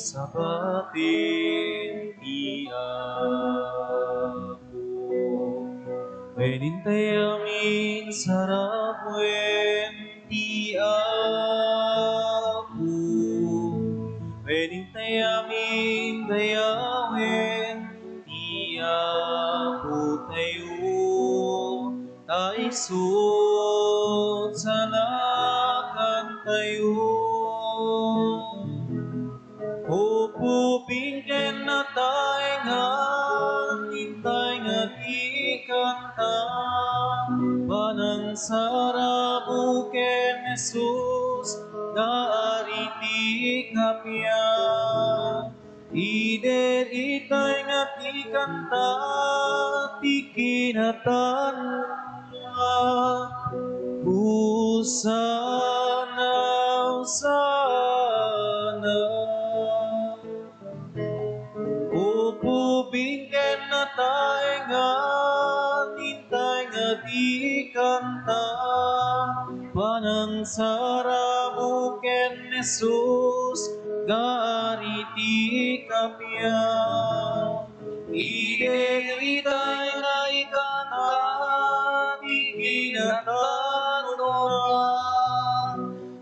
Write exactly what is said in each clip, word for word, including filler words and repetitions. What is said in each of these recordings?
Sabaten ti Apo, wen intay amin sarawen ti Apo, wen intay amin dayawen ti Apo tayo, ta isut' sanakantayo. Upuping ken natay nga, intay nga di kanta, panangsarabo ken Jesus, nga ari ti kappia. Idi itay nga ti kanta, ti kinatan-, Hosanna, Hosanna. Upuping ken natay nga, intay nga di kanta, panangsarabo ken Jesus, nga ari ti kappia. Idi itay nga ikanta ti kinatanona.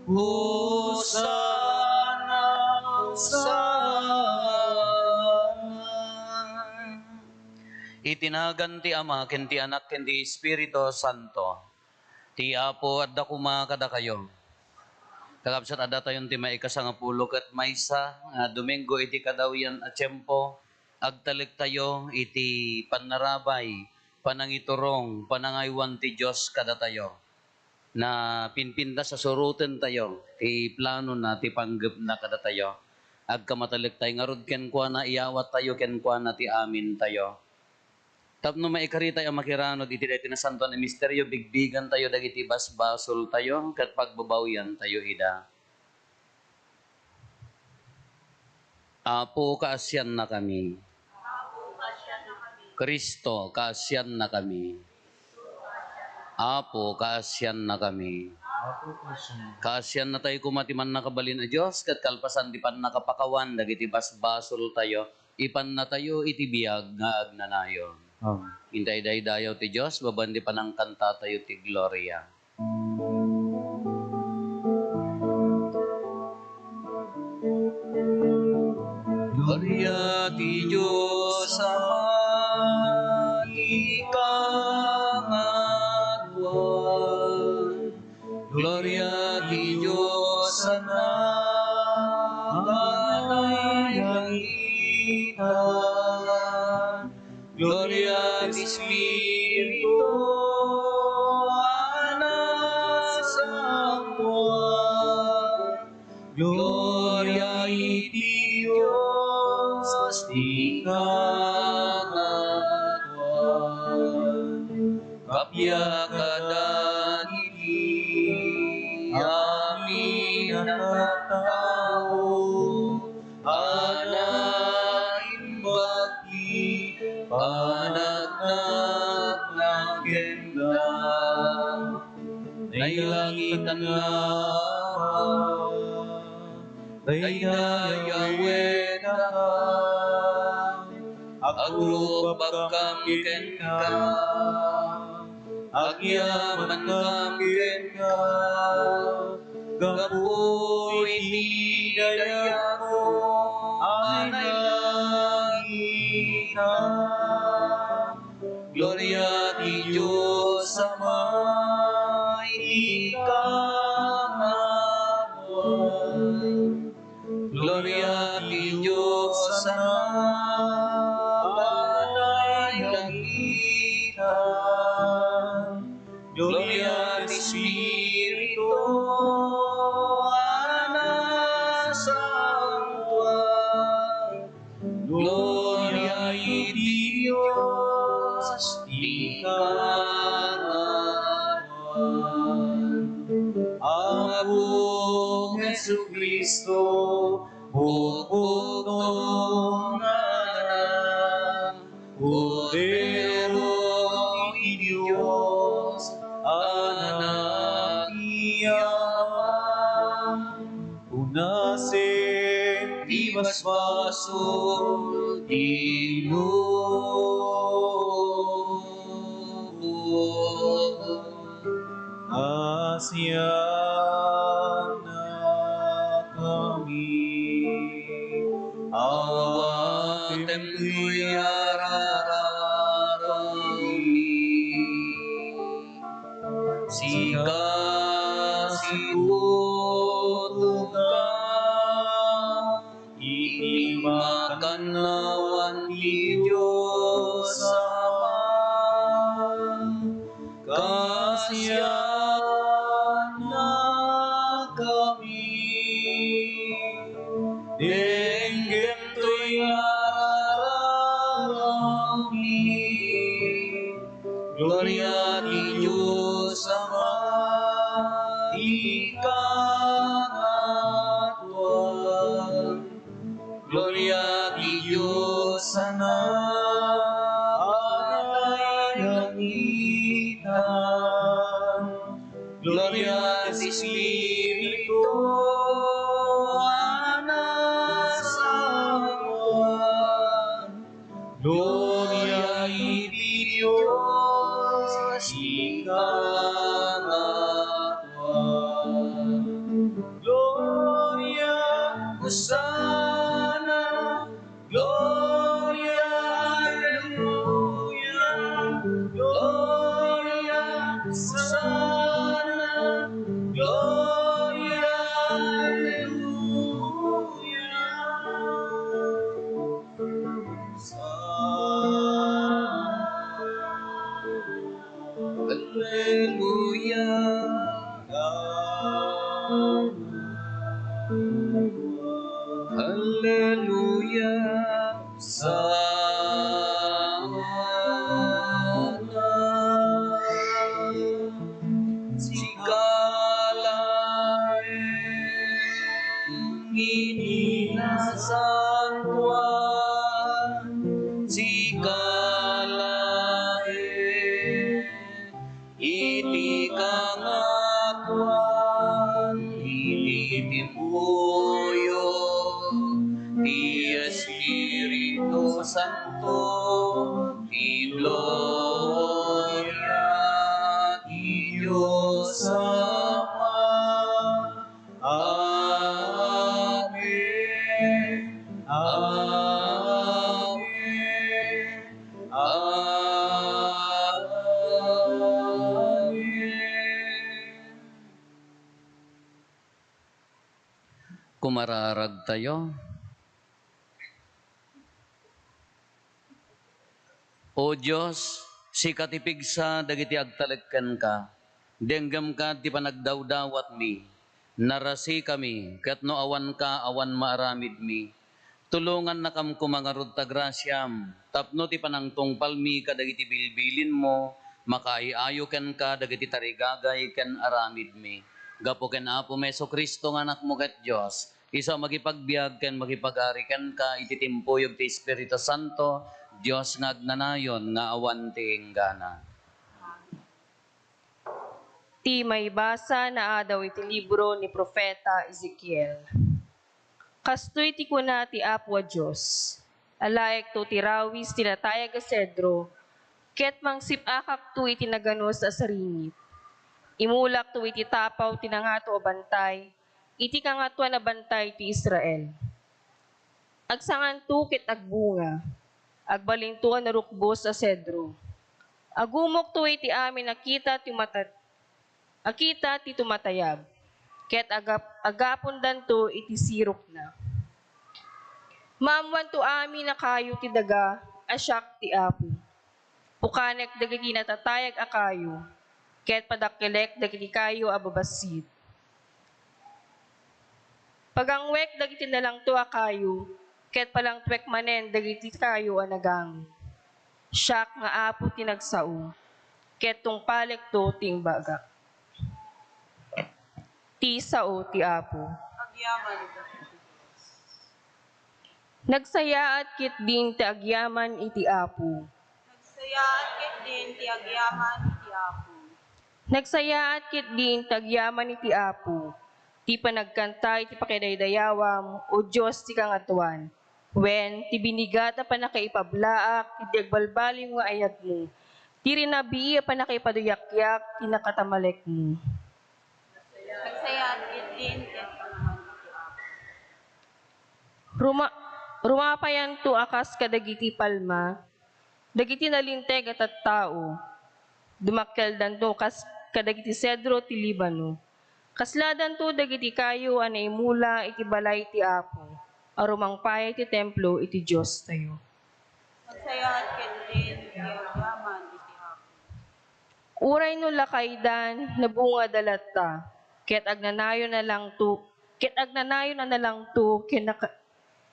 Hosanna, Hosanna. Iti nagan ti Ama, ken ti Anak, ken ti Espiritu Santo. Ti Apo adda koma kadakayo. Kakabsat, addatayon ti maikasangapulo ket maysa nga Domingo iti kadawyan a tiempo. Agtalektayo iti pannarabay, panangiturong, panangaywan ti Dios kadatayo. Napinpintas a surotentayo ti planona, ti panggepna kadatayo. Agkamatalektayo ngarud kenkuana, iyawattayo kenkuana ti amintayo. Tapno maikaritay a makiranud iti daytoy nasantoan a misterio, bigbigantayo dagiti basbasoltayo ket pagbabawiantayo ida. Apo, kaasiannakami. Cristo, kaasiannakami. Apo, kaasiannakami. Apo, kaasiannakami. Kaasiannatayo koma ti Mannakabalin a Dios, ket kalpasan ti pannakapakawan dagiti basbasoltayo, ipannatayo iti biag nga agnanayon. Amen. Intaydaydayaw ti Dios, babaen ti panangkantatayo ti gloria. Gloria ti Dios Ama ti kangaduan. Gloria ti Dios Anak a nailangitan. Gloria ti Espiritu a nasantoan. Gloria iti Dios ti kangaduan. Kappia kadagiti amin a tattao a naimbag ti panagtagna kenka. Nailangitan nga Ama, daydayawennaka, agrubbabkam kenka, agyamankam kenka, gapu iti dayawko a nailangitan. Gloria ti Dios Ama iti kangaduan. Gloria ti Dios Anak a nailangitan. Gloria ti Espiritu a nasantoan. Gloria iti Dios ti kangaduan. Apo Jesu-Cristo, bukbuknong nga Anak, Kordero ti Dios a nanakiyaman. Punasen ti basbasol ti lubong. Asianakami, awatem toy arararawmi. Sika, sikutoka, iti makannawan ti Dios Ama. Kasiannakami, denggem toy arararawmi. Gloria ti Dios Ama ti kangatoan. Gloria ti Dios a napalangitan. Gloria ti Espiritu a nasaoan. Gloria iti Dios iti kangatoan. Gloria, Hosanna, Gloria, Alleluia, Gloria, Hosanna, Gloria, Alleluia. Alleluia. Alleluia. Sana sika laeng iti nasantoan, sika laeng iti kangatoan, iti timpuyo ti Espiritu Santo, ti gloria ti Dios Ama. Amen. Amen. Amen. Kumararagtayo. O Dios, sika ti pigsa dagiti agtalek kenka. Denggemka ti panagdawdawatmi. Narasikami, ket no awanka, awan maaramidmi. Tulongannakam koma ngarud ta grasiam, tapno ti panangtungpalmi kadagiti bilbilinmo, makaay-ayo kenka dagiti tarigagay ken aramidmi. Gapu ken Apomi Jesu-Cristo nga Anakmo ket Dios, isu a makipagbiag ken makipag-ari kenka iti timpuyog ti Espiritu Santo, Dios nga agnanayon nga awan ti inggana. Ti maibasa naadaw iti libro ni Profeta Ezekiel. Kastoy ti kuna ti Apo a Dios, "Alaekto ti rawis ti natayag a sedro, ket mangsip-akakto iti naganus a sarinit. Imulakto iti tapaw ti nangato a bantay, iti Kangatoan a Bantay ti Israel. Agsanganto ket agbunga, agbalinto a narukbos a sedro. Agumokto iti amin a kita ti mata-, a kita ti tumatayab, ket agap-, agapondanto iti sirokna. Maammoanto amin a kayo ti daga a siak ti Apo. Pukanek dagiti natatayag a kayo, ket padakkelek dagiti kayo a babassit. Pagangwek dagiti nalangto a kayo, ket palangtoek manen dagiti kayo a nagango. Siak nga Apo ti nagsao, ket tungpalekto ti imbagak." Ti sao ti Apo. Agyaman. Nagsayaat ketdin ti agyaman iti Apo. Nagsayaat ketdin ti agyaman iti Apo. Nagsayaat ketdin ti agyaman iti Apo. ti panagkanta iti pakaidaydayaam, O Dios ti Kangatoan, wen ti binigat a pannakaipablaak iti agbalbaliw nga ayatmo, ti rinabii a pannakaipaduyakyak ti nakatamalekmo. Agsayaat ketdin ket panawan iti Apo. Ruma-, rumapayanto a kas kadagiti palma, dagiti nalinteg a tattao. Dumakkeldanto kas kadagiti sedro ti Libano. Kasladanto dagiti kayo a naimula iti balay ti Apo, a rumangpay iti templo iti Diostayo. Agsayaat ketdin ti agyaman iti Apo. Uray no lakaydan, nabungada latta, ket agnanayon a nalangto, ket agnanayon a nalangto ken naka-,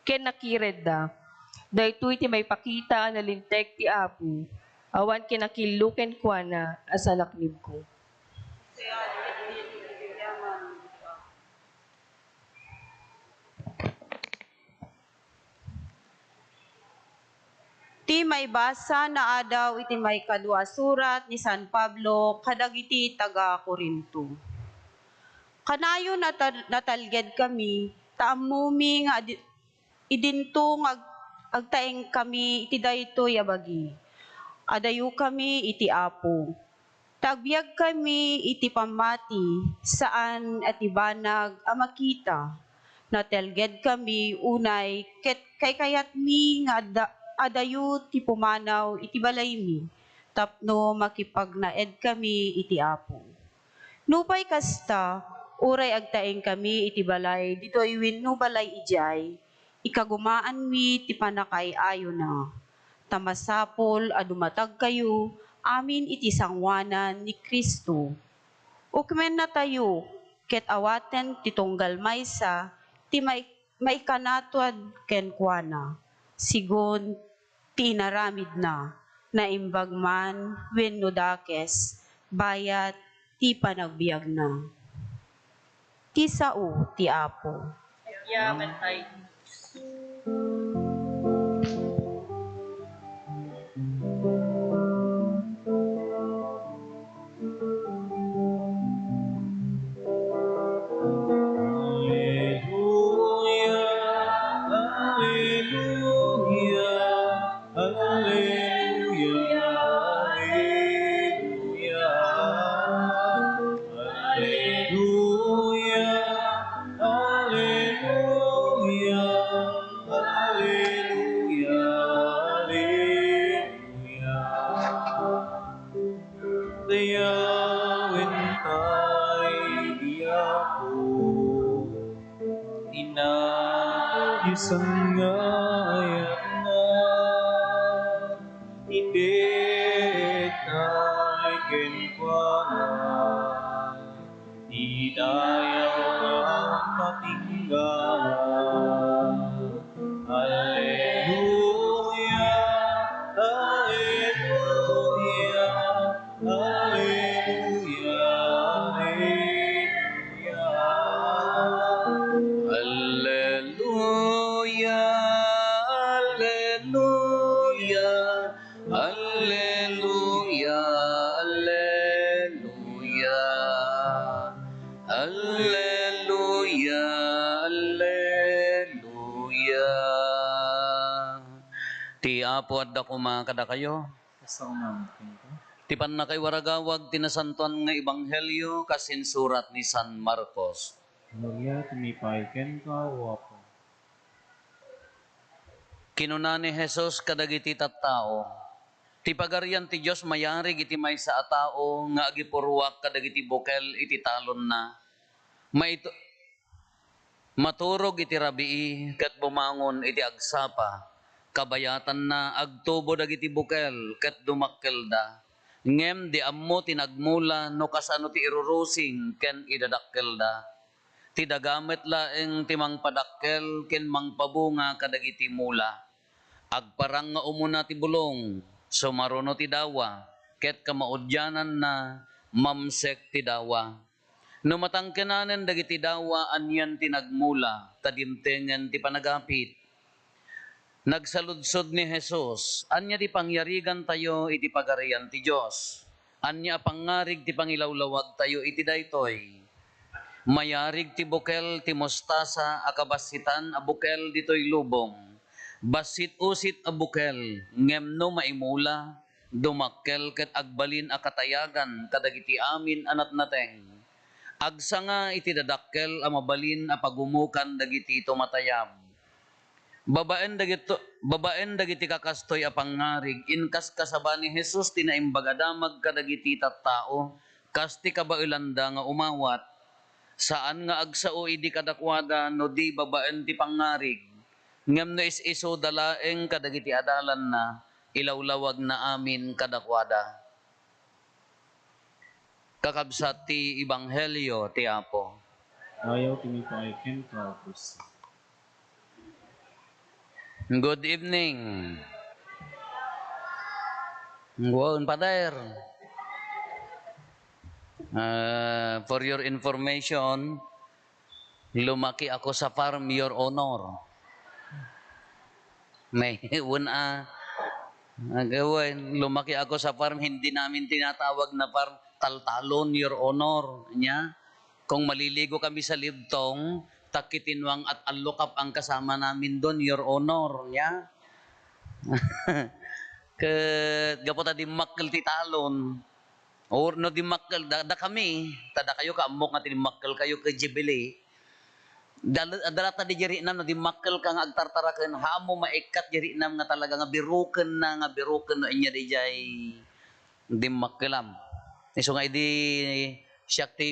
ken nakiredda. Daytoy ti maipakita a nalinteg ti Apo, awan kinakillo kenkuana a salaknibko. Ti maibasa naadaw iti maikadua a surat ni San Pablo kadagiti taga-Corinto. Kanayon a ta-, natalgedkami, ta ammomi nga adi-, idinto nga ag-, agtaengkami iti daytoy a bagi. Adayokami iti Apo. Ta agbiagkami iti pammati, saan a ti banag a makita. Natalgedkami unay ket kaykayatmi nga adda-, adayo ti pumanaw iti balaymi tapno makipagnaedkami iti Apo. Nupay kasta, uray agtaengkami iti balay ditoy wenno balay idiay, ikagumaanmi ti pannakaay-ayona. Ta masapul a dumatagkayo amin iti sangoanan ni Cristo. Ukmennatayo ket awaten ti tunggal maysa ti mai-, maikanatad kenkuana, sigun ti inaramidna, naimbag man wenno dakes, bayat ti panagbiagna. Ti sao ti Apo. Amen. Alleluia, alleluia, alleluia, alleluia. Alleluia, alleluia, alleluia, alleluia. Dayawentayo ti Apo, ti nadiosan nga ayatna, itedtayo kenkuana ti dayaw nga patingga. Alleluia, alleluia, alleluia, alleluia. Alleluia, alleluia, alleluia, alleluia. Alleluia, alleluia. Ti Apo adda koma kadakayo. Kasta koma met kenka. Ti pannakaiwaragawag ti Nasantoan nga Ebanghelio kas insurat ni San Marcos. Gloria ti maipaay kenka, O Apo. Kinuna ni Jesus kadagiti tattao, "Ti Pagarian ti Dios mayarig iti maysa a tao nga agipurruak kadagiti bukel iti talonna. Mait-, maturog iti rabii ket bumangon iti agsapa. Kabayatanna, agtubo dagiti bukel ket dumakkelda. Ngem di ammo ti nagmula no kasano ti irurusing ken idadakkelda. Ti daga met laeng ti mangpadakkel ken mangpabunga kadagiti mula. Agparang nga umuna ti bulong, sumaruno ti dawa, ket kamaudiananna, mamsek ti dawa. No matangkenanen dagiti dawa, anian ti nagmula, ta dimtengen ti panagapit?" Nagsaludsod ni Jesus, "Ania ti pangyarigantayo iti Pagarian ti Dios? Ania a pangngarig ti pangilawlawagtayo iti daytoy? Mayarig ti bukel ti mostasa a kabassitan a bukel ditoy lubong. Bassit-usit a bukel, ngem no maimula, dumakkel ket agbalin a katayagan kadagiti amin a natnateng. Agsanga iti dadakkel a mabalin a pagumokan dagiti tumatayab. Babaen dagito-, babaen dagiti kakastoy a pangngarig, inkaskasaba ni Jesus ti Naimbag a Damag kadagiti tattao, kas ti kabaelanda nga umawat. Saan nga agsao idi kadakuada no di babaen ti pangngarig, ngem no is-isuda laeng kadagiti adalanna, ilawlawagna amin kadakuada. Kakabsat ti Ebanghelio ti Apo. Ayaw ti mipay kenka, Kristo. Good evening. Ngwaon, Father. Ah, for your information, lumaki ako sa farm, Your Honor. May, wen, ah, agawen, lumaki ako sa farm, hindi namin tinatawag na farm, taltalon, Your Honor. Nya, kung maliligo kami sa libtong, takitinuang at allukap ang kasama namin doon, Your Honor. Nya, ket gapu ta dimmakkel ti talon, or no dimmakkel, da, da kami, ta dakayo ka ammok nga ti dimmakkel kayo ket Jubilee. Dal-, dalata di jay riknam no dimmakkel ka nga agtartaraken, haanmo maikkat jay riknam nga talaga nga biroken na, nga biroken no inya di jay dimmakkelam. Isu nga idi siak ti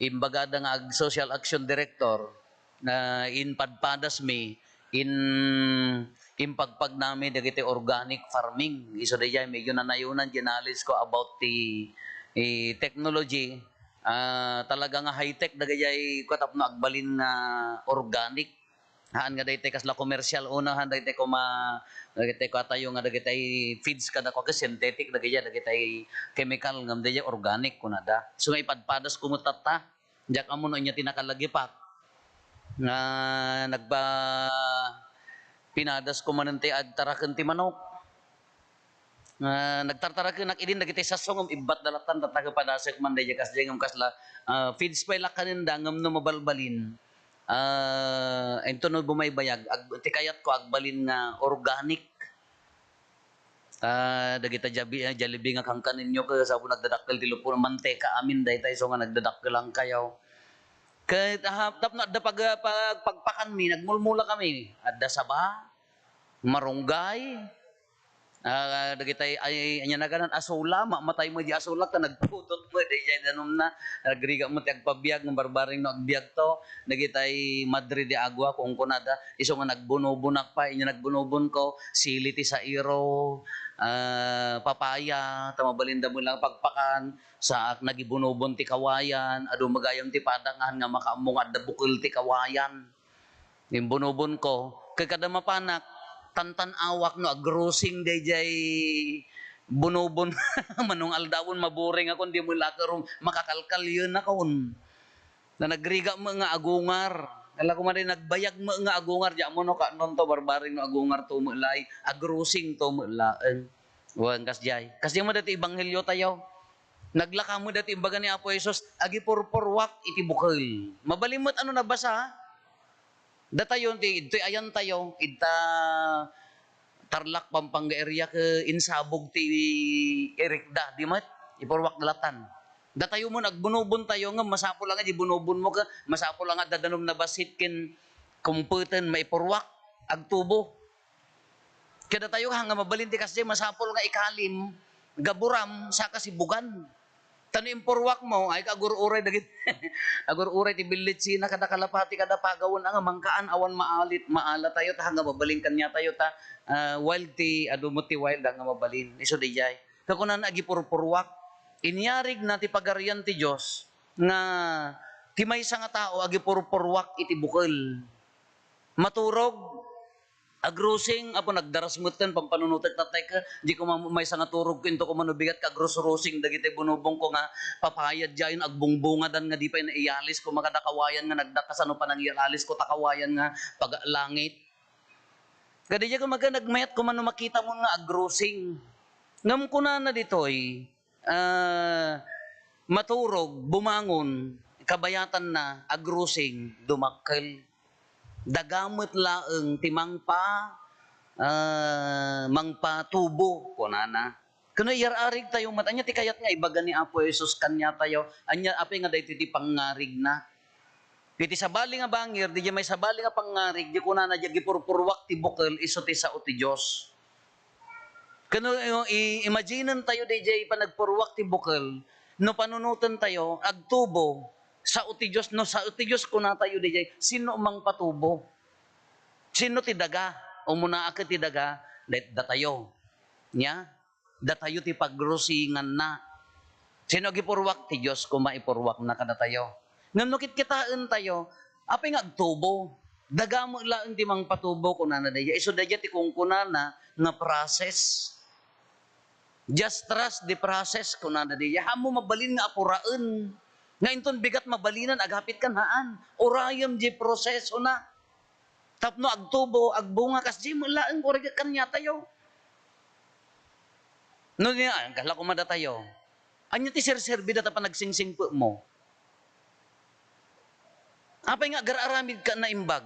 imbagada nga ag-, social action director, na inpadpadas mi, in-, impagpag nami dagiti organic farming. Isu dayjay, medyo nanayonan di knowledge ko about ti, eh, technology. Ah, talaga nga high-tech dagijay kua tapno agbalin nga organic. Haan nga daytoy kasla commercial, una, haan daytoy kuma-, dagitoy kuatayo nga dagitoy feeds kada kua ket synthetic dagijay, dagitoy chemical ngem dayjay organic kunada. Isu nga ipadpadas ko met tatta. Diak ammo no ania ti nakalagipak nga nagpa-, pinadas ko manen ti agtaraken ti manok. Ah, nagtartarakenak idin dagiti sasso ngem ibbat da lattan, tatta ket padasek man dayjay kasdiay ngem kasla, ah, feeds pay la kanenda ngem no mabalbalin, ah, inton no bumaybayag, ag-, ti kayatko agbalin nga organic. Ah, dagita jabi-, ah, Jollibee nga kankanenyo ket sa apo nagdadakkel ti lupon, manteka amin dayta isu nga nagdadakkelankayo. Ket, ah, tapno adda pag-, pag-, pagpakanmi, nagmulmula kami. Adda saba, marunggay, ah, dagitay, ay, ania naganan, asola, ma-, matay met di asola, ta nagpudot met, dayjay danumna, nagrigat met ti agpabiag, ngem barbareng no agbiagto, dagitay madre de agua, kunkunada, isu nga nagbunubonak pay, inya nagbunubonko, sili ti sairo, ah, papaya, ta mabalinda met lang pagpakan, saak nagibunubon ti kawayan, adu met gayam ti padak nga haan nga makaammo nga adda bukel ti kawayan. Imbunubonko, ket kada mapanak, tantan-awak no agrosing dayjay bunubon. Manung-aldawon, maburing akon, di met la ket rum-, makakalkalyenakon. Na nagrigat met nga agungar. Ala ko man di nagbayag met nga agungar, di ammo no kaanonto, barbareng no agungarto met laeng, agrosingto met laeng. Wen, kasdiay. Kasdiay met daytoy ebangheliotayo. Naglaka met daytoy imbaga ni Apo Jesus, agipurpurruak iti bukel. Mabalin met a no nabasa, datayo ti, idtoy ayantayo, idta Tarlac, Pampanga area, ket insabog ti irikda, di met, ipurruakda lattan. Datayo met agbunubontayo, ngem masapul a nga di bunubonmo, ket masapul a nga adda danum nga bassit ken kumpeten maipurruak, agtubo. Kadatayo nga mabalin ti kasdiay, masapul nga ikalim, gaburam, saka sibugan. Ta no impurruakmo, ay, agur-uray dagit-, agur-uray ti billitsina kada kalapati, kada pagawen, a nga mangkaan, awan maalit, maalatayo, ta nga mabalin kaniatayo, ta, ah, wild ti, adu met ti wild, a nga mabalin. Isu dayjay. Kakunana, agipurpurruak. Inyarigna ti Pagarian ti Dios nga ti maysa nga tao agipurpurruak iti bukel. Maturog, agrosing, apo, nagdaras metten pampanunotek tattay ket di koma maysa nga turogko intoy koma no bigat ket agrosrosing dagiti bunubonko nga papaya diayen agbungbungadan nga di pay naiyalis koma kada kawayan nga nagdakkas a no panangiyalisko ta kawayan nga pagalangit. Kadi diay koma ket nagmayat koma no makitamon nga agrosing. Ngem kunana ditoy, ah, maturog, bumangon, kabayatanna, agrusing, dumakkel. Daga met laeng ti mangpa-, ah, mangpatubo, kunana. Kano iyar-arigtayo met, ania ti kayat nga ibaga ni Apo Jesus kaniatayo? Ania, apay nga daytoy ti pangngarigna? Iti sabali nga bangir, diay may sabali nga pangngarig, diay kunana, diay agipurpurruak ti bukel, isu ti sao ti Dios. Kano, i-, imaginen tayo diay panagpurruak ti bukel, no panunoten tayo, agtubo, sao ti Dios, no sao ti Dios, kuna tayo diay, sino mangpatubo? Sino ti daga? Umuna a ket ti daga, dat-, datayo. Nia? Datayo ti pagrusinganna. Sino agipurruak? Ti Dios koma ipurruakna kadatayo. Ngem no kitkitaen tayo, apay nga agtubo? Daga met laeng ti mangpatubo, kunana daydiay. Isu daydiay ti kunkunana nga process. Just trust the process, kunana daydiay. Haanmo mabalin nga apuraen. Nga inton bigat mabalinan, agapit kan haan. Urayem diay prosesona. Tapno agtubo, agbunga, kasdiay met laeng, uray kaniatayo. No nia, kasla koma datayo. Ania ti serserbida ta panagsingsingpetmo? Apay nga agar-aramidka naimbag?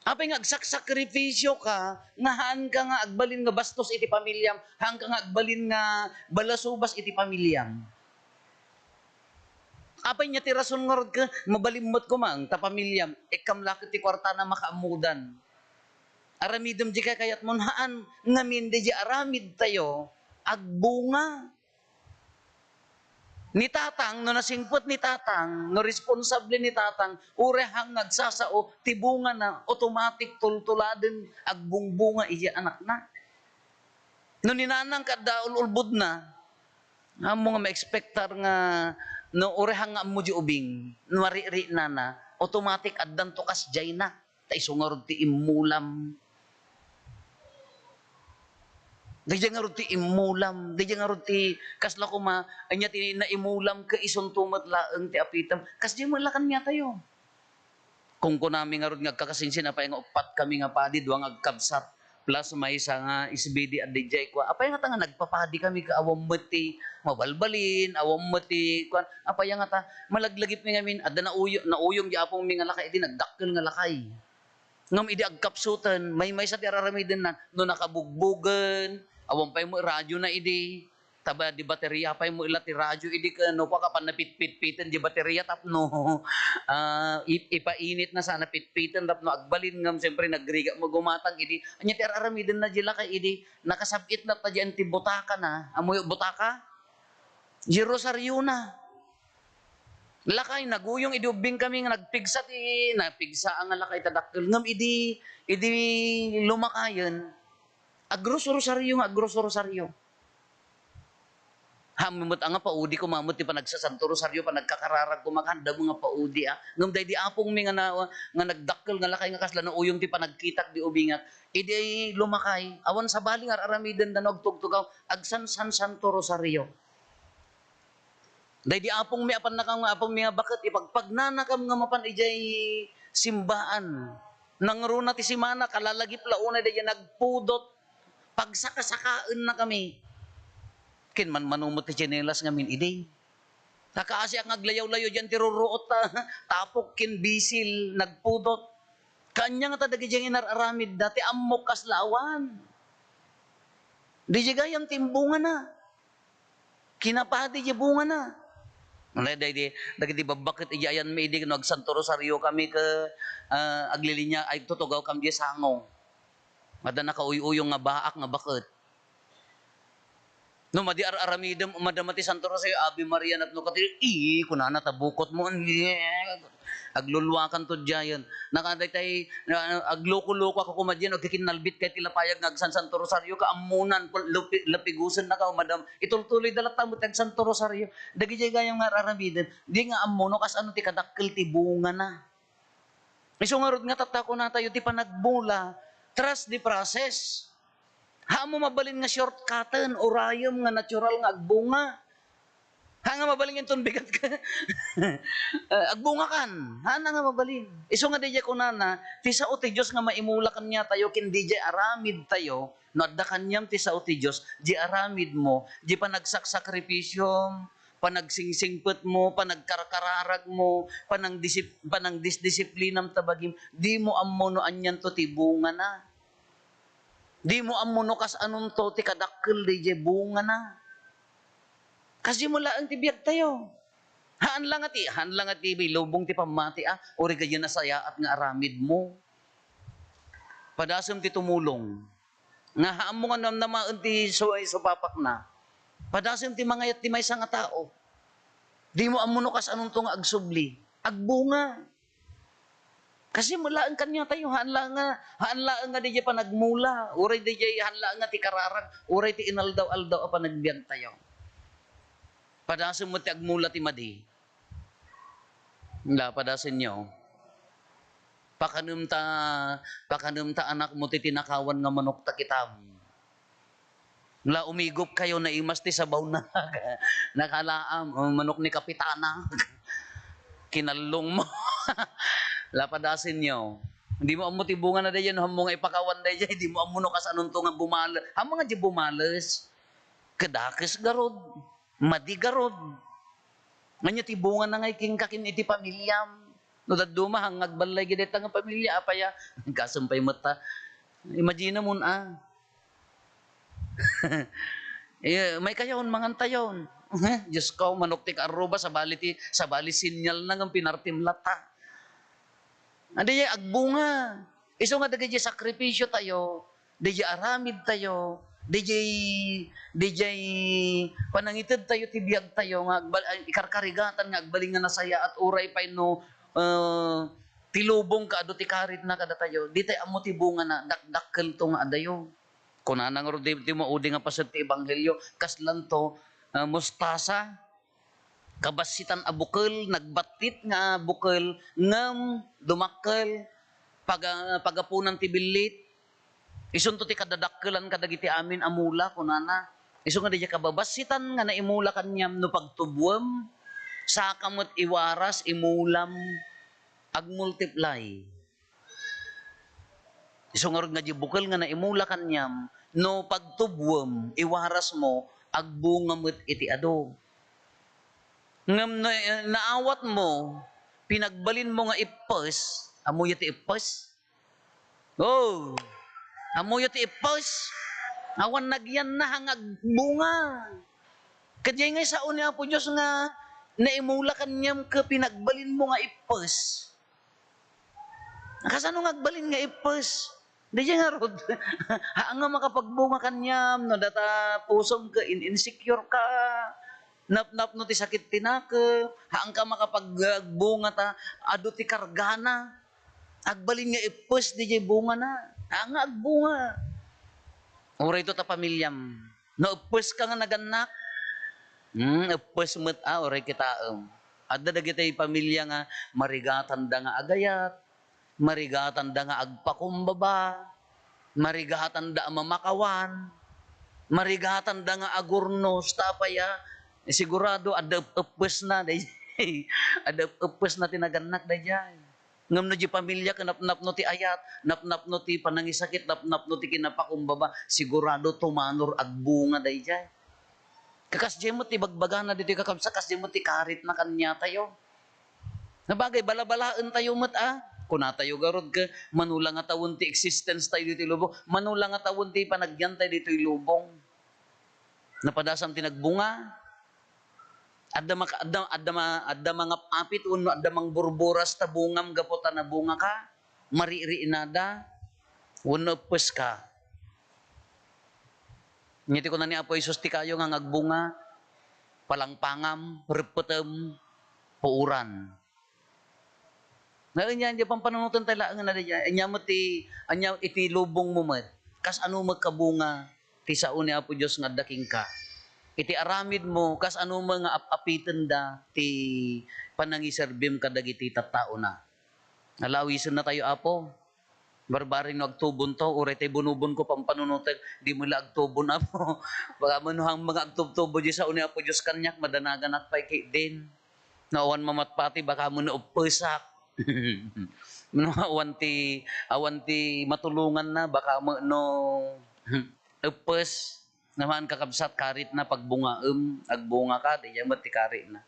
Apay nga agsaksakripisyoka nga haanka nga agbalin nga bastos iti pamiliam, haanka nga agbalin nga balasubas iti pamiliam? Apay nia ti rason ngarud ket mabalin met koma ta pamiliam, ikkam la ket ti kuartana makaammodan? Aramidem diay kakayatmo, haan ngamin daydiay aramidtayo agbunga. Ni tatang, no nasingpet ni tatang, no responsable ni tatang, uray haan nga agsasao, ti bungana, automatic, tultuladen, agbungbunga idiay anakna. No ni nanang ket adda ul-ulbodna, haanmo nga ma-expectar nga no uray haan nga ammo diay ubing, no ari-arinana, automatic addanto kasdiayna. Ta isu ngarud ti immulam. Daydiay ngarud ti immulam. Daydiay ngarud ti kasla koma, ania ti naimulam ket isunto met laeng ti apitem. Kasdiay met la kaniatayo. Kunkunami ngarud nga agkakasinsin, apay nga uppat kami nga padi, dua nga agkabsat, plus maysa nga S B D a daydiay, kua. Apay ngata nga nagpapadi kami ket awan met ti mabalbalin, awan met ti, kuan, apay ngata, malaglagipmi ngamin, adda nauyo-, nauyong di apongmi nga lakay, idi nagdakkel nga lakay. Ngem idi agkapsuten, maymaysa ti ar-aramidenna, no nakabugbogen, awan pay met radiona idi, ta ba, di bateria pay met la ti radio idi ken no, kua, kapan napitpitpiten di bateria tapno, ah, ip-, ipainitna sa napitpiten tapno agbalin ngem siyempre nagrigat met gumatang idi. Ania ti ar-aramidenna di lakay idi, nakasab-it latta diay ti butakana, ammoyo butaka? Di rosariona. Lakay, naguyong idi ubbing kami nga nagpigsa ti, napigsa nga lakay ta dakkel. Ngem idi, idi lumakayen, agrosrosario nga agrosrosario. Haanmo met a nga paudi koma met ti panagsasanto rosario, panagkakararag koma, kaanda met nga paudi a. Ngem daydi apongmi nga na, nga nagdakkel nga lakay nga kasla nauyong ti panagkitak di ubingak. Idi lumakay, awan sabali nga ar-aramidenda no agtugtugaw, agsansansanto rosario. Daydi apongmi a pannakam nga apongmi nga baket, ipagpagnanakam nga mapan idiay simbaan. Nangruna ti simana, kalalagip la unay daydiay nagpudot, pagsakasakaennakami. Ken manmano met ti tsinelas ngamin idi. Nakaasiak nga aglayaw-layaw diay ti ruruot ta, tapok ken bisil, nagpudot. Kaanya ngata dagiti inar-aramidda, ti ammok kasla awan. Daydiay gayam ti imbungana. Kinapadi diay bungana. Daydi, dagiti babbaket idi ayanmi idi no agsanto rosario kami ket, ah, aglilinia, ay tutugawkami diay sango. Adda nakauy-uyong nga baak nga baket. No madi ar-aramidem, madama ti Santo Rosario, Ave Maria, napno ka ti, "Ii," kunana, "ta bukotmo." Agluluakanto diayen. Naka daytay, ah, agloko-loko ako koma diayen, agkikinnalbitkay ti lapayag nga agsan-Santo Rosario, kaammonan, pul-, lupi-, lapigusennaka, madam-, itultuloyda latta met ti agsanto rosario. Dagidiay gayam nga ar-aramiden, di nga ammo no kasano ti kadakkel ti bungana. Isu ngarud nga tatta kunatayo ti panagmula, trust the process. Haanmo mabalin nga shortcutten, urayem nga natural nga agbunga. Haan nga mabalin inton bigat ka. Ah, agbungakan. Haan nga mabalin. Isu nga daydiay kunana, ti sao ti Dios nga maimula kaniatayo ken daydiay aramidtayo, no adda kaniam ti sao ti Dios, di aramidmo, di panagsaksakripisyom, panagsingsingpetmo, panagkarkararagmo, panangdisip-, panangdisdisiplinam ta bagim, dimo ammo no anianto ti bungana. Dimo ammo no kasanonto ti kadakkel daydiay bungana. Kasdiay met laeng ti biagtayo. Haan la nga ti, haan la nga ti ilubong ti pammati, a, uray gayam nasayaat nga aramidmo. Padasem ti tumulong. Nga haanmo nga namnamaen ti su-, supapakna. Padasem ti mangayat ti maysa nga tao. Dimo ammo no kasanonto nga agsubli. Agbunga. Kasdiay met laeng kaniatayo, haan la nga, haan laeng nga daydiay panagmula, uray daydiay haan laeng nga ti kararag, uray ti inaldaw-aldaw a panagbiagtayo. Padasem met ti agmula ti madi. La, padasenyo. Pakanem ta, pakanem ta anakmo ti tinakawan nga manok ta kitam. La, umigupkayo, naimas ti sabawna. Nakalaam, o, manok ni Kapitana. Kinallongmo. La, padasenyo. Dimo ammo ti bungana daydiay, no haanmo nga ipakawan daydiay, dimo ammo no kasanonto nga bumale-, haanmo nga di bumales. Kadakes garud, madi garud. Ania ti bungana ngay kenka ken iti pamiliam? No dadduma, haan nga agballay gid dayta nga pamilia, apay a? Kasem pay met ta. Imagine mo, a. Eh, maykayon, mangantayon. Eh, Diyos ko, manok ti kaarruba, sabali ti, sabali sinyalna ngem pinartim latta. Adi, agbunga. Isu nga dagiti sakripisio tayo, daydiay aramid tayo, daydiay, daydiay panangited tayo ti biag tayo nga agbal-, ay, ikarkarigatan nga agbalin nga nasayaat uray pay no, eh, ti lubong ka adu ti karitna kadatayo. Di tay ammo ti bungana, dakdakkelto nga adayo. Kunana ngarud ti, ti maudi nga paset ti ebanghelio, kaslanto, eh, mostasa. Kabassitan a bukel, nagbattit nga bukel, ngem dumakkel, paga-, pagapunan ti billit. Isunto ti kadadakkelan kadagiti amin a mula, kunana. Isu nga daydiay kababassitan nga naimula kaniam no pagtubuem, saka met iwaras, imulam, agmultiply. Isu ngarud nga di bukel nga naimula kaniam, no pagtubuem, iwarasmo, agbunga met iti adu. Ngem no, eh, naawatmo, pinagbalinmo nga ippes, ammoyo ti ippes? Oh, ammoyo ti ippes? Awan nagyanna nga agbunga. Kadiay nga sao ni Apo Dios nga naimula kaniam ket pinagbalinmo nga ippes. Kasano nga agbalin nga ippes? Daydiay ngarud. Haan nga makapagbunga kaniam, no data pusom ket in-, insecure ka. Napnapno ti sakit ti nakep, haan ka makapag-, agbunga ta adu ti kargana. Agbalin nga ippes daydiay bungana. Haan nga agbunga. Uray to ta pamiliam. No eppes ka nga nagannak, hmm, eppes met a, uray kitaem. Adda dagiti pamilia nga marigatanda nga agayat, marigatanda nga agpakumbaba, marigatanda a mamakawan, marigatanda nga agurnos, ta apay a, sigurado adda ep-, eppesna, day-, adda ep-, eppesna ti nagannak daydiay. Ngem no di pamilia ket napnapno ti ayat, napnapno ti panangisakit, napnapno ti kinapakumbaba, sigurado tumanor agbunga daydiay. Kasdiay met ti bagbagana ditoy kakabsat, kasdiay met ti karitna kaniatayo. Nabagay, balabalaentayo met a. Kunatayo garud ket mano la nga tawen ti existence tayo ditoy lubong, mano la nga tawen ti panagyantayo ditoy lubong. Napadasam ti nagbunga. Adda maka-, adda, adda ma-, adda mangap-apit wenno adda mangburburas ta bungam gapu ta nabungaka, maririinada, wenno eppeska. Iti kuna ni Apo Jesus ti kayo nga agbunga, palangpangam, reppetem, puoran. Nga ania, ania pampanunoten tayo laeng nga daydiay. Ania met ti, ania iti lubongmo met. Kasano met kabunga ti sao ni Apo Dios nga adda kenka. Iti aramidmo, kasano met nga ap-apitenda ti panangiserbim kadagiti tattaona. Alawisenna tayo, Apo. Barbareng no agtubonto, uray tay bunobonko pampanunotek, di met la agtubon, Apo. Baka mano hang mga agtubtubo, di sao ni Apo Dios kaniak, madanaganak pay ketdin. No awan mamatpati, baka mano eppesak. No awan ti, awan ti matulonganna, baka mano eppes. Naman, kakabsat, karitna pagbungaem, agbunga ka, diay met ti karitna.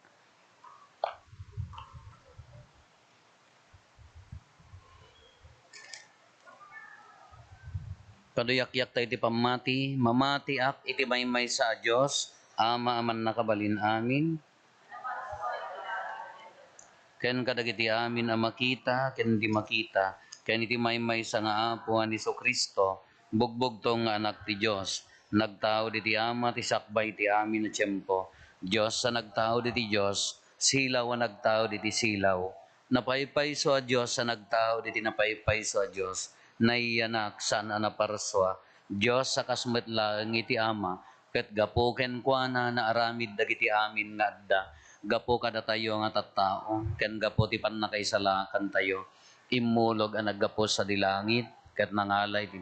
Paduyakyak tayo ti pammati. Mamatiak iti maymaysa a Dios, Ama a mannakabalin amin, ken kadagiti amin a makita ken di makita, ken iti maymaysa nga Apo a ni Jesu-Cristo, bugbugtong nga Anak ti Dios, nagtaud iti Ama ti sakbay ti amin a tiempo, Dios a nagtaud iti Dios, silaw a nagtaud iti silaw, napaypayso a Dios a nagtaud iti napaypayso a Dios, naiyanak, saan a naparsua, Dios a kas met laeng iti Ama, ket gapu kenkuana naaramid dagiti amin nga adda. Gapu kadatayo nga tattao, ken gapu ti pannakaisalakantayo, immulog a naggapu sadi langit, ket nangala iti,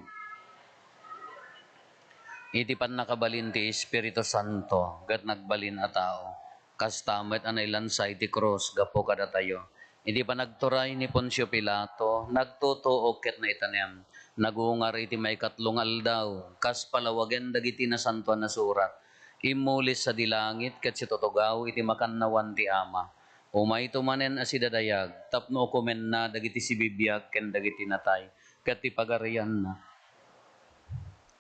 iti pannakabalin ti Espiritu Santo, ket nagbalin a tao. Kasta met a nailansa iti krus gapu kadatayo. Iti panagturay ni Poncio Pilato, nagtutuok ket naitanem. Nagungar iti maikatlo nga aldaw, kas palawagen dagiti Nasantoan a Surat. Immulis sadi langit ket situtugaw iti makannawan ti Ama. Umayto manen a sidadayag tapno ukomenna dagiti sibibiag ken dagiti natay, ket ti pagarianna.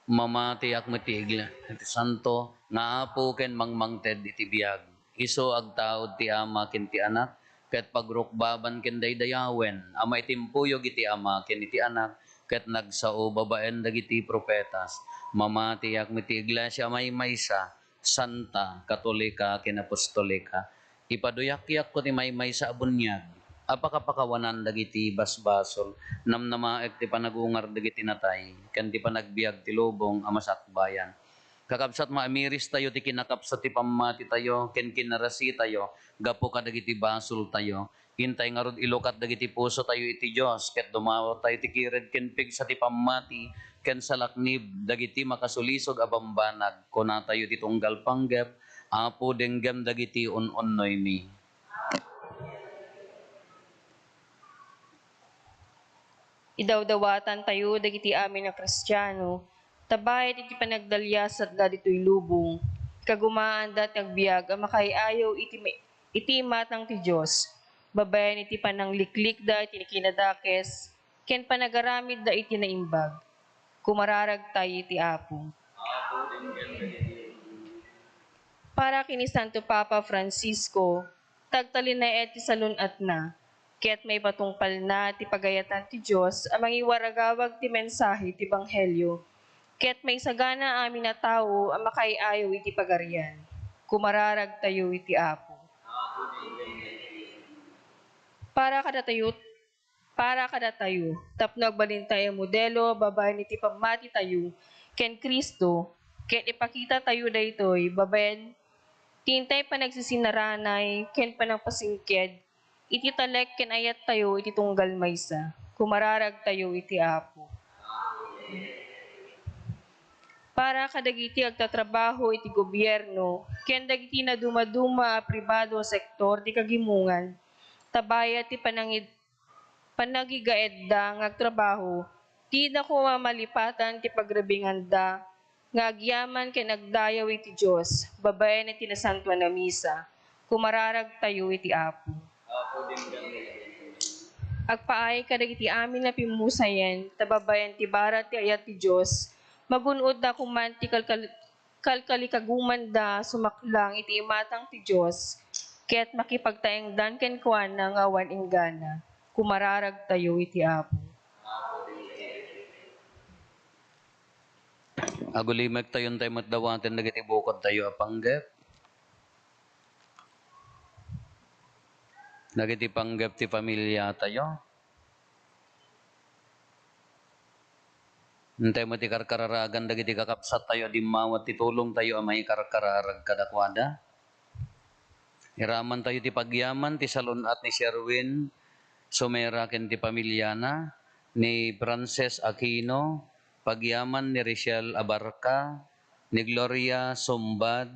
Mamatiak met ti iglesia ti santo nga Apo ken mangmangted iti biag. Isu agtaud ti Ama ken ti Anak, ket pagrukbaban ken daydayawen a maitimpuyog iti Ama ken iti Anak, ket nagsao babaen dagiti profetas. Mamatiak met ti iglesia a maymaysa, santa, katolika, ken apostolika. Ipaduyakyak ti maymaysa a buniag a pakapakawanan dagiti basbasol, namnamaek ti panagungar dagiti natay, ken ti panagbiag ti lubong a masakbayan. Kakabsat, maamiristayo ti kinakapsut ti pammatitayo ken kinarasitayo gapu kadagiti basoltayo. Intay ngarud ilukat dagiti pusotayo iti Dios, ket dumawatayo ti kired ken pigsa ti pammati ken salaknib dagiti makasulisog a bambanag. Kunatayo ti tunggal panggep, Apo, denggem dagiti un-unnoymi. Idawdawatantayo dagiti amin a Kristiano, ta bayat iti panagdaliasatda ditoy lubong, kagumaanda ti agbiag a makaay-ayaw iti ma-, iti imatang ti Dios, babaen iti panangliklikda iti kinadakes ken panagaramidda iti naimbag. Kumararagtayo iti Apo. Para ken ni Santo Papa Francisco, tagtalinaed ti salun-atna, ket maipatungpalna ti pagayatan ti Dios a mangiwaragawag ti mensahe ti ebanghelio, ket maisagana amin a tao a makaay-ayaw iti Pagarian. Kumararagtayo iti Apo. Para kadatayo, para kadatayo, tapno agbalintayo modelo babaen iti pammatitayo ken Cristo, ket ipakitatayo daytoy babaen ti intay panagsisinaranay ken panangpasingked iti talek ken ayattayo iti tunggal maysa. Kumararagtayo iti Apo. Para kadagiti agtatrabaho iti gobierno ken dagiti nadumaduma a pribado a sektor ti kagimongan, ta bayat ti panangid-, panagigaedda nga agtrabaho, dida koma malipatan ti pagribinganda nga agyaman ken agdayaw iti Dios babaen iti nasantoan a misa. Kumararagtayo iti Apo. Agpaay kadagiti amin a pimmusayen, ta babaen ti barat ti ayat ti Dios, magun-odda koman ti kalkal-, kalkalikagumanda sumaklang iti imatang ti Dios, ket makipagtaengdan kenkuana nga awan inggana. Kumararagtayo iti Apo. Agulimektayo intay met dawaten dagiti bukodtayo a panggep. Dagiti panggep ti familiatayo. Intay met ikarkararagan dagiti kakabsattayo a dimmawat ti tulongtayo a mangikarkararag kadakuada. Iramantayo ti pagyaman ti salun-at ni Sherwin Somera ken ti familiana, ni Frances Aquino, pagyaman ni Richelle Abarca, ni Gloria Sumbad,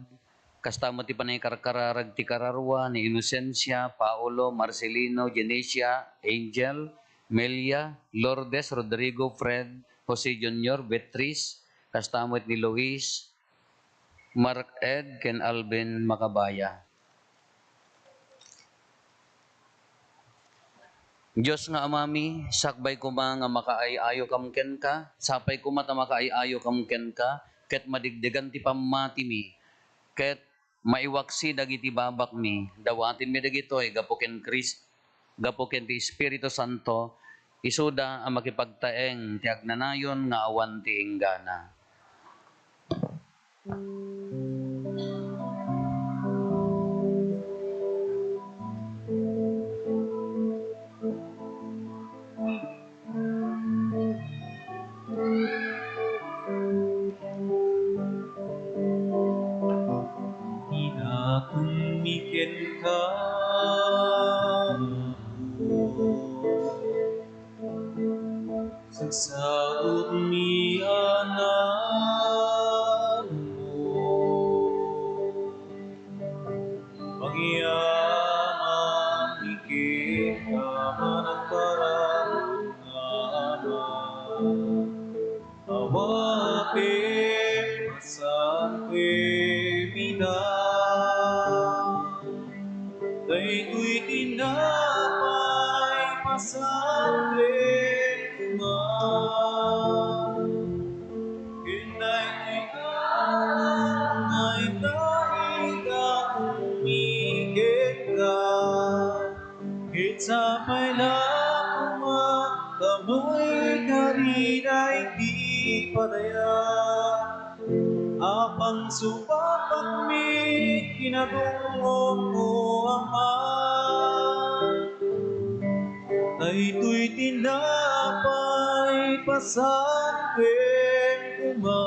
kasta met ti panangikarkararag ti kararua ni Inocencia, Paolo, Marcelino, Genesia, Angel, Melia, Lourdes, Rodrigo, Fred, Jose Junior, Beatriz, kasta met ni Luis, Mark Ed ken Alvin Macabaya. Dios nga Amami, sakbay koma nga makaay-ayokam kenka, sapay koma ta makaay-ayokam kenka, ket madigdigan ti pammatimi, ket maiwaksi dagiti babakmi. Dawatenmi dagitoy gapu ken Kris-, gapu ken ti Espiritu Santo, isuda a makipagtaeng ti agnanayon nga awan ti inggana. Inatummi kenka, Apo. Sagsagutmi a naemmo. Agyamanmi kenka, Mangkararag nga Ama. Awatem, pasantuem ida. Daytoy tinapay, pasantuem koma. Ken daytoy arak nga ita, idatonmi kenka. Ket sapay la koma ta maikari daydi padaya a pangsupapakmi kinadumom, O Ama. Daytoy tinapay, pasantuem koma.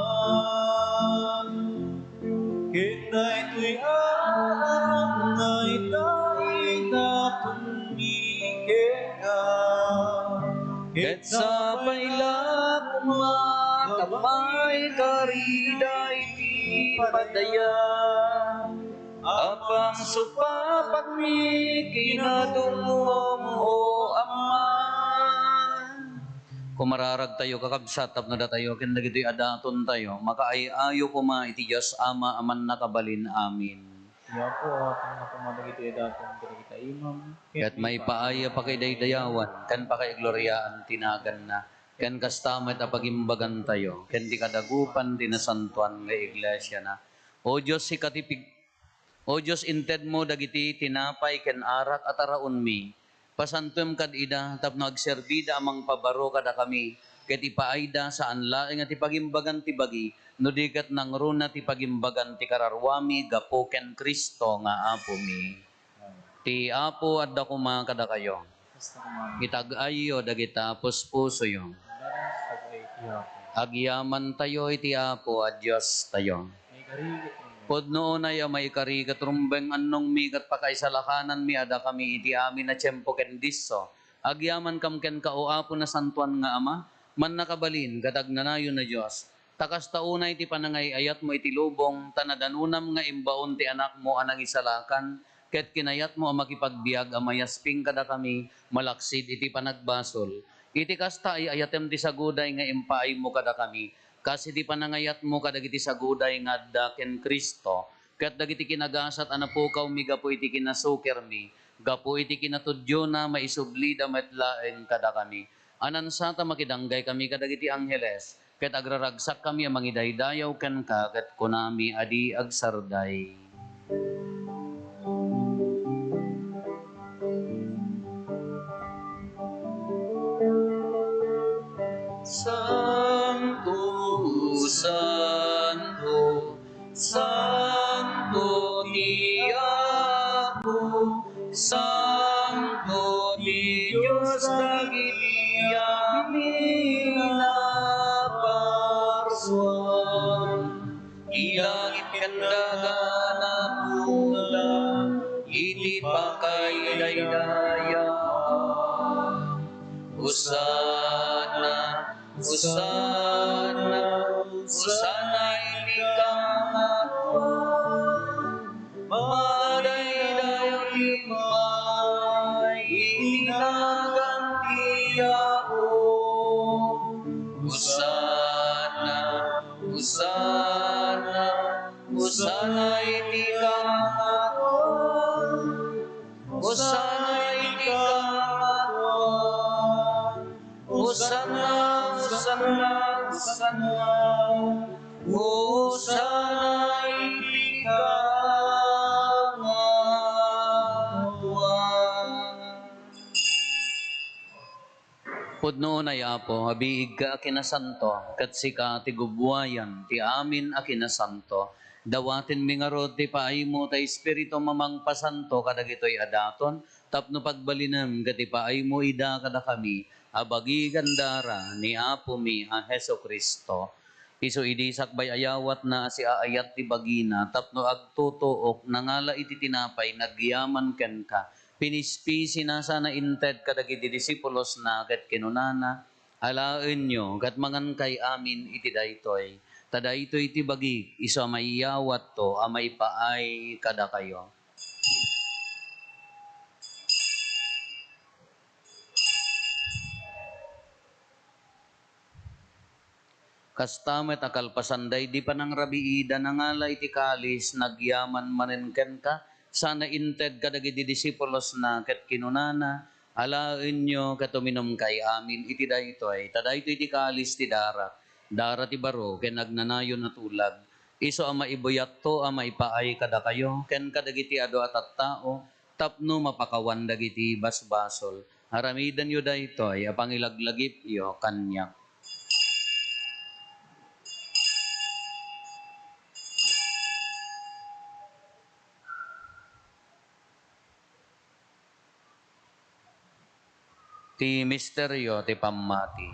Ket daytoy arak nga ita, idatonmi kenka. Ket sapay la koma ta maikari daydi padaya a pangsupapakmi kinadumom, O Ama. Kumararagtayo, kakabsat, tapno datayo ken dagitoy a datontayo makaay-ayo koma iti Dios Ama a Mannakabalin. Amen. Ti Apo, awatenna koma dagitoy a daton kadagita imam, ket maipaay a pakidaydayawan ken pakaigloriaan ti naganna, ken kasta met a pagimbagantayo ken ti kadagupan ti nasantoan nga iglesiana. O Dios, sika ti pig-, O Dios, intedmo dagiti tinapay ken arak a taraonmi. Pasantuem kad ida tapno agserbida a mangpabaro kadakami, ket ipaayda saan laeng a ti pagimbagan ti bagi, no di ket nangruna ti pagimbagan ti kararuami gapu ken Cristo nga Apomi. Ti Apo adda koma kadakayo. Itag-ayyo dagita puspusoyo. Agyamantayo iti Apo a Diostayo. Pudno unay a maikari ket rumbeng annongmi ket pakaisalakananmi a dakami iti amin a tiempo ken disso. Agyamankam kenka, O Apo, nasantoan nga Ama, mannakabalin ket agnanayon a Dios. Ta kasta unay ti panangay-ayatmo iti lubong, ta nadanonam nga imbaon ti Anakmo a nangisalakan, ket kinayatmo a makipagbiag a mayasping kadakami malaksid iti panagbasol. Iti kasta, ay-ayatem ti saguday nga impaaymo kadakami, kas iti panangayatmo kadagiti saguday nga adda ken Cristo, ket dagiti kinagasat a napukawmi gapu iti kinasukirmi, gapu iti kinatudiona, maisublida met laeng kadakami. Anansa ta makidanggay kami kadagiti angheles, ket agraragsak kami a mangidaydayaw kenka, ket kunami a di agsarday. Santo, santo, santo ti Apo, santo ti Dios dagiti amin a parsuan. Ti langit ken daga napula iti pakaidaydayaw. Hosanna, Hosanna, Hosanna iti kangatoan. Madaydayaw ti umay iti nagan ti Apo. Hosanna, Hosanna, Hosanna. Hosanna iti kawan. Hosanna, Hosanna, Hosanna. Hosanna iti kawan. Pudno unay, Apo, a biigka a kinasanto, ket sika ti gubbuayan ti amin a kinasanto. Dawatenmi ngarud ti paaymo ta Espiritum a mangpasanto kadagitoy a daton, tapno pagbalinem ket ipaaymo ida kadakami a bagi ken dara ni Apomi a Jesu-Cristo. Isu idi sakbay a yawatna a siaayat ti bagina tapno agtutuok, nangala iti tinapay, nagyaman kenka, pinispisina sana inted kadagiti disipulosna ket kinunana, "Alaenyo ket mangankay amin iti daytoy, ta daytoy ti bagik, isu a maiyawatto a maipaay kadakayo." Kasta met a kalpasan daydi panangrabiida, nangala iti kalis, nagyaman manen kenka, sana inted kadagiti disipulosna, ket kinunana, "Alaenyo ket uminumkay amin iti daytoy, ta daytoy ti kalis ti darak, dara ti baro ken agnanayon a tulag, isu a maibuyatto a maipaay kadakayo ken kadagiti adu a tattao, tapno mapakawan dagiti basbasol. Aramidenyo daytoy a pangilaglagipyo kaniak." Ti misterio ti pammati.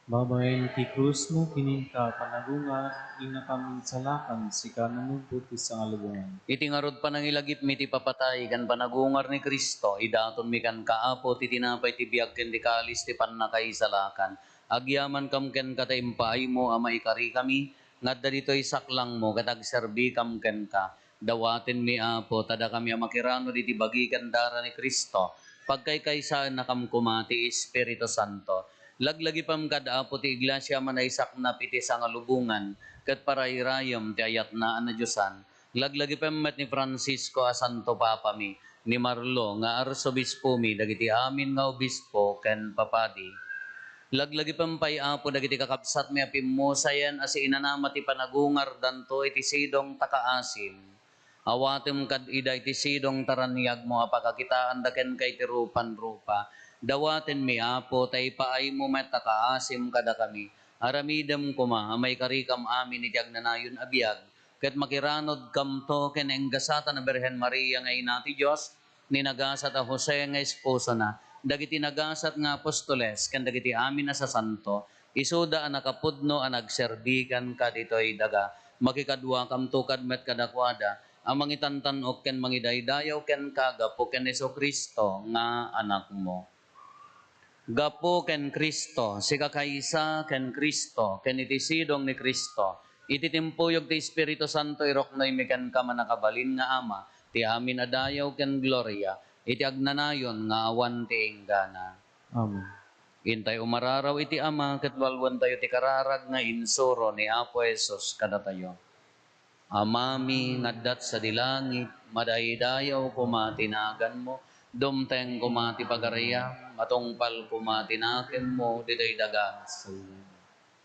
Babaen iti krusmo, kininka, panagungar, innakam insalakan, sika nanungbot ti sangalubongan. Iti ngarud panangilagipmi ti papatay ken panagungar ni Cristo, idatonmi kenka, Apo, ti tinapay ti biag ken ti kalis ti pannakaisalakan. Agyamankam kenka ta impaaymo a maikarikami nga adda ditoy saklangmo ket agserbikam kenka. Dawatenmi, Apo, ta dakami a makiranod iti bagi ken dara ni Cristo, pagkaykaysaennakam koma ti Espiritu Santo. Laglagipem kad, Apo, ti Iglesia a manaisaknap iti sangalubongan ket parairayem ti ayatna a nadiosan. Laglagipem met ni Francisco a Santo Papami, ni Marlo nga Arsobispomi, dagiti amin nga obispo ken papadi. Laglagipem pay, Apo, dagiti kakabsatmi a pimmusayen a siinanama ti panagungardanto iti sidong ta kaasim. Awatem kad ida iti sidong ta raniagmo a pakakitaanda kenka iti rupan-rupa. Dawatenmi, Apo, ta ipaaymo met a kaasim kadakami. Aramidem koma a maikarikam amin iti agnanayon a biag, ket makiranodkamto ken enggasatan a Birhen Maria nga Ina ti Dios, ni nagasat a Jose nga esposona, dagiti nagasat nga apostoles, ken dagiti amin a sasanto, isuda a nakapudno a nagserbi kenka ditoy daga. Makikaduakamto kad met kadakuada a mangitantan-ok ken mangidaydayaw kenka gapu ken Jesu-Cristo nga Anakmo. Gapu ken Cristo, sikakaysa ken Cristo, ken iti sidong ni Cristo, iti timpuyog ti Espiritu Santo, iruknoymi kenka, mannakabalin nga Ama, ti amin a dayaw ken gloria, iti agnanayon nga awan ti inggana. Amen. Intay umararaw iti Ama, ket lualuentayo ti kararag nga insuro ni Apo Jesus kadatayo. Amami nga adda sadi langit, madaydayaw koma ti naganmo, dumteng koma ti pagariam, matungpal koma ti nakemmo, ditoy daga.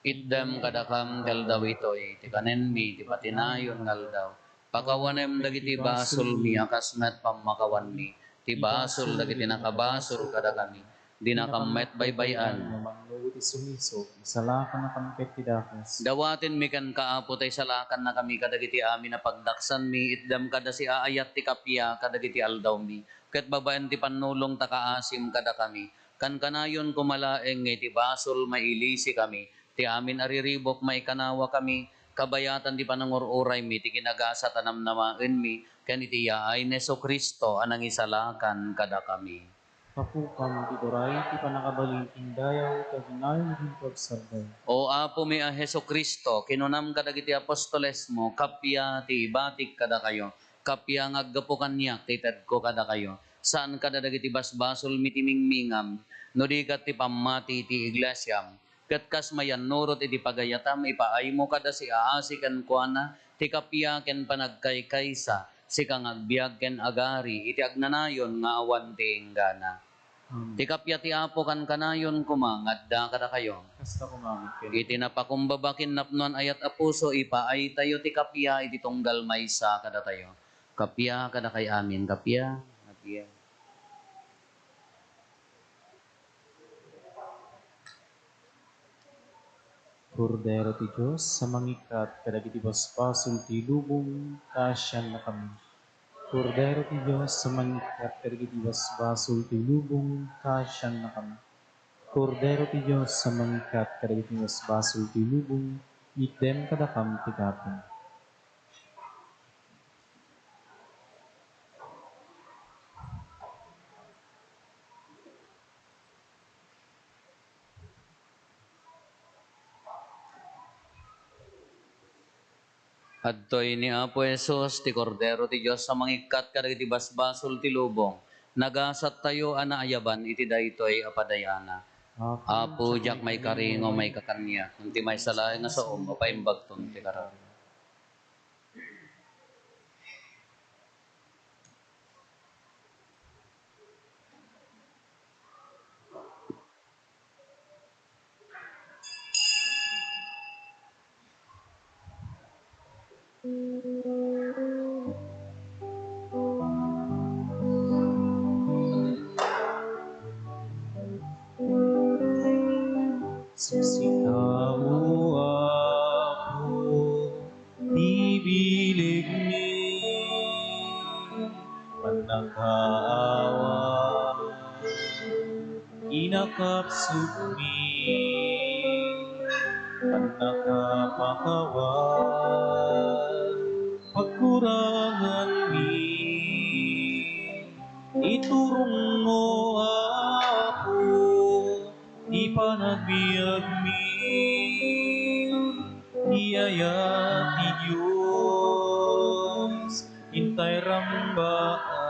Itdem kadakam ti aldaw itoy, ti kanenmi, ti patinayon nga aldaw. Pakawanem dagiti basolmi a kas met pammakawanmi, ti basol dagiti nakabasol kadakami. Dinakam met baybay-an. Mangnugot ti sumiso, isalakannakam ket ti dakes. Dawatenmi kenka, Apo, ta isalakannakami kadagiti amin a pagdaksanmi, itdem kada siaayat ti kappia kadagiti aldawmi, ket babaen ti pannulong ta kaasim kadakami. Kankanayon koma laeng nga iti basol mailisikami, ti amin a riribuk maikanawakami, kabayatan ti panangur-uraymi ti kinagasat a namnamaenmi, ken iti yaay ni Jesu-Cristo a nangisalakan kadakami. Tapukam ti turay ti pannakabalin ken dayaw, ta aginayon ken pagsalbayo. O Apomi a Jesu-Cristo, kinunam kadagiti apostolesmo, "Kappia ti ibatik kadakayo, kappia nga aggapu kaniak ti itedko kadakayo. Saan kada dagiti basbasolmi ti mingmingam, no di ket ti pammati ti iglesiam. Ket kas mayannurot iti pagayatam, ipaaymo kada siaasi kenkuana ti kappia ken panagkaykaysa, Sika nga agbiag ken agari iti agnanayon nga awan ti inggana. Amen. Ti kappia ti Apo kankanayon koma nga adda kadakayo. Kasta koma met kenka. Iti napakumbaba ken napnoan ayat a puso, ipaaytayo ti kappia iti tunggal maysa kadatayo. Kappia kadakay amin, kappia. Kappia. Kordero ti Dios a mangikkat kadagiti basbasol ti lubong, kaasiannakami. Kordero ti Dios a mangikkat kadagiti basbasol ti lubong, kaasiannakami. Kordero ti Dios a mangikkat kadagiti basbasol ti lubong, itdem kadakam ti gapum. Adtoy ni Apo Jesus, ti Kordero ti Dios a mangikkat kadagiti basbasol ti lubong. Nagasattayo a naayaban iti daytoy a padayana. Apo, diak maikari nga umayka kaniak, ngem ti maysa laeng nga saom, mapaimbagton ti kararuam. Sika, O Apo, ti bilegmi, pannakaawat, kinakapsutmi, pannakapakawan, pagkuranganmi, iturongmo, Apo, ti panagbiagmi, ti ayat ti Dios, intay rambaka,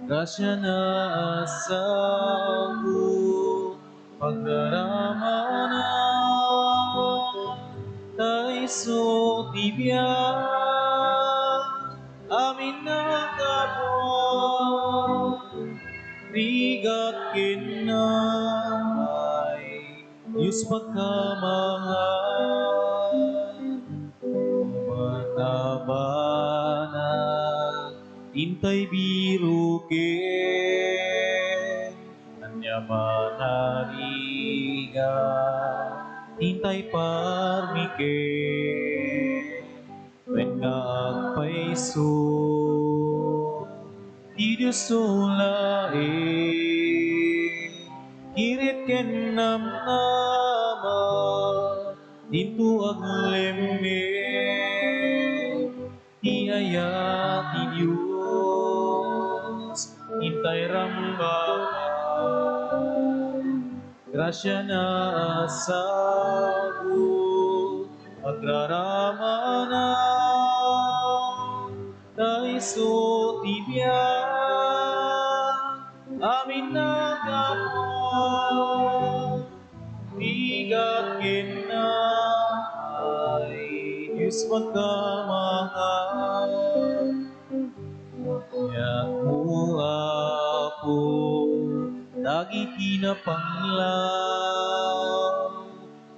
grasiana a sagut, pagraramana, ta isu ti biag, amin a kapuak, rigat ken naay, Dios pagkamangan, matabana, intay biroken, ania man a rigat, intay parmiken, wen nga agpayso ti Dios laeng, kirit ken namnama, dinto aglemme ti ayat ti Dios, intay rambaka, grasiana a sagut, pagraramana, ta isu ti biag, amin a kapuak, rigat ken naay, Dios pagkamangan. Kaniak, O Apo, dagiti napanglaw,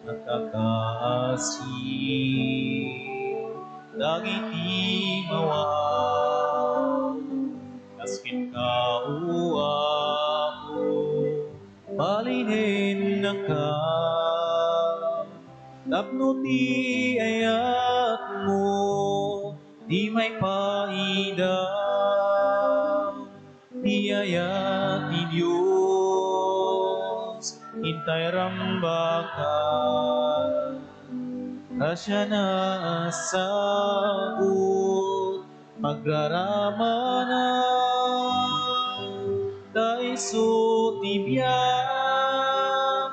nagkakaasi dagiti mawaw. Kas kenka, O Apo, balinennaka tapno ti ayatmo ti maipaida. Ti ayat ti Dios, intay rambaka, grasiana a sagut, pagraramana, ta isu ti biag,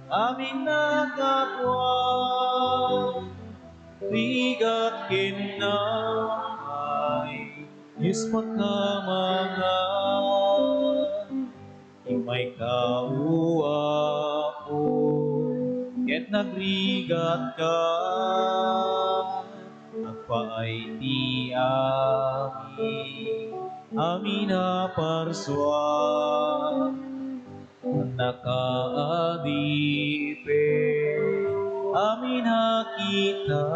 amin a kapuak, rigat ken naay, Dios pagkamangan. Immayka, O Apo, ket nagrigatka, agpa- Paay ti amin, amin a parsua, nakaadipen, amin a kita,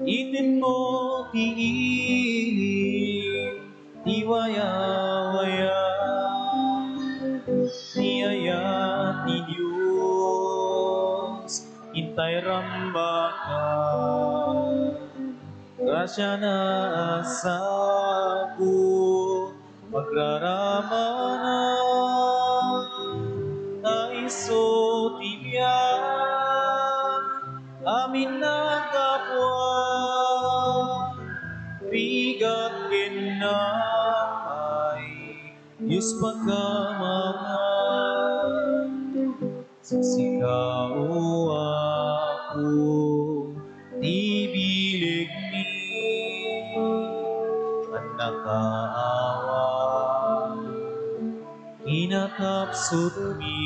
itenmo ti ili, ti wayawaya, ti ayat ti Dios, intay rambaka. Grasiana a sagut, pagraramana, ta isu ti biag, amin a gapuan, bigat ken naay, Dios pagkamatan. Sika, O Apo, ti bilegmi, a nakaawat, kinakapsutmi,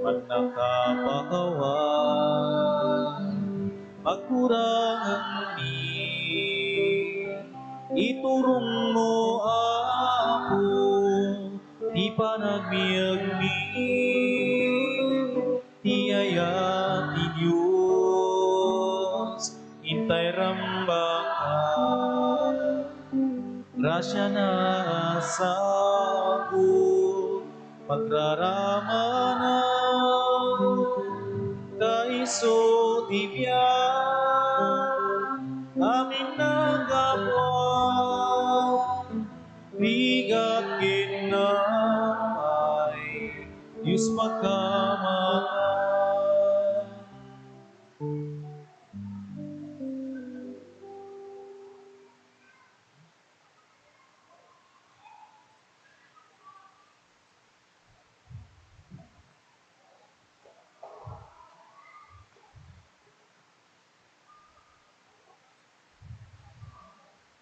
a nakapakawan, pagkurangengmi, iturongmo, Apo, ti panagbiagmi, ti ayat ti Dios, intay rambaka. Grasiana a sagut, pagraramana, ta isu ti biag, amin a gapuan, bigat ken naay, Dios pagkamatan.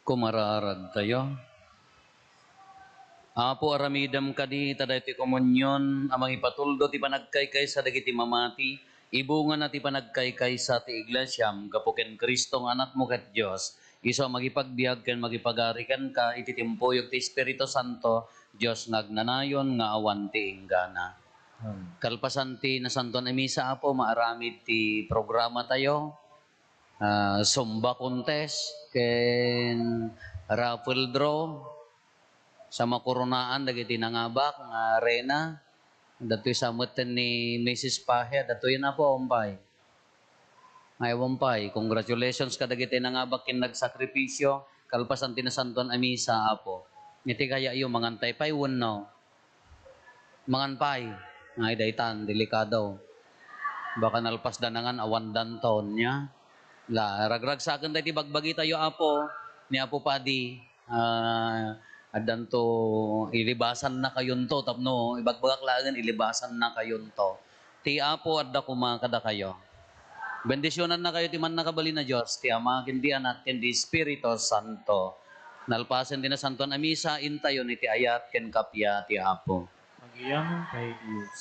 Kumararadtayo. Apo, aramidem kadi ta daytoy komunion a mangipatuldo ti panagkaykaysa dagiti mamati, ibungana ti panagkaykaysa ti iglesiam gapu ken Cristo nga Anakmo ket Dios, isu a mangipagbiag ken mangipagari kenka iti timpuyog ti Espiritu Santo, Dios nga agnanayon nga awan ti inggana. Amen. Kalpasan ti Nasantoan a Misa, Apo, maaramid ti programatayo. Ah, Zumba contest ken raffle draw sa makoronaan dagiti nangabak nga reyna. Datoy sa metten ni Missus Pahia, datoy na po, umpay. Ay, umpay. Congratulations kadagiti nangabak ken nagsakripisyo, kalpasan ti Nasantoan a Misa, Apo. Iti kayatyo, mangantay pay wenno? Mangan pay. Ay, daytan, delikado. Baka nalpas danangan, awan danton, nya. La, ragragsaken daydi bagbagitayo, Apo, ni Apo Padi. Ah, addanto, ilibasannakayonto, tapno ibagbagak laengen, ilibasannakayonto. Ti Apo adda koma kadakayo. Bendisionannakayo ti mannakabalin a Dios, ti Ama, ken ti Anak, ken ti Espiritu Santo. Nalpasen ti Nasantoan a Misa, intayon iti ayat ken kappia ti Apo. Agyamanen pay, Dios.